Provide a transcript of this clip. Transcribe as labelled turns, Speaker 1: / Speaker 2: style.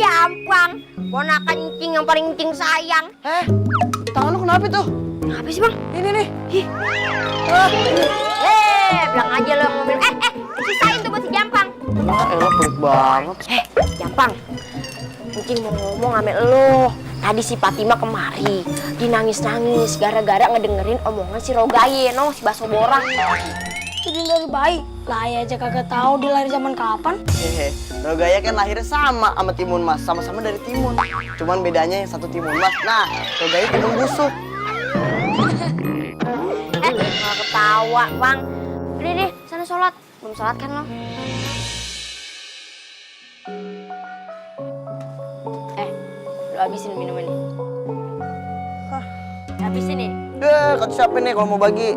Speaker 1: Jampang, ponakan Cing yang paling Cing sayang.
Speaker 2: Tangan lu kenapa tuh?
Speaker 1: Kenapa sih bang?
Speaker 2: Ini nih.
Speaker 1: Bilang aja lo yang mobil. Sisain tuh buat si Jampang.
Speaker 2: Elah pelit banget.
Speaker 1: Jampang, Cing mau ngomong sama lo. Tadi si Fatima kemari, dinangis-nangis gara-gara ngedengerin omongan si Rogaye, si Baso Borang.
Speaker 3: Jadi dari bayi, lah aja kagak tahu dia lahir zaman kapan.
Speaker 2: Rogaya kan lahirnya sama Timun Mas, sama-sama dari Timun. Cuman bedanya yang satu Timun Mas. Nah, Rogaya Timun busuk.
Speaker 1: Malah ketawa, Bang. Udah deh, sana sholat. Belum sholat kan lo? Lo habisin minuman nih. Habisin nih.
Speaker 2: Kata siapa nih kalau mau bagi?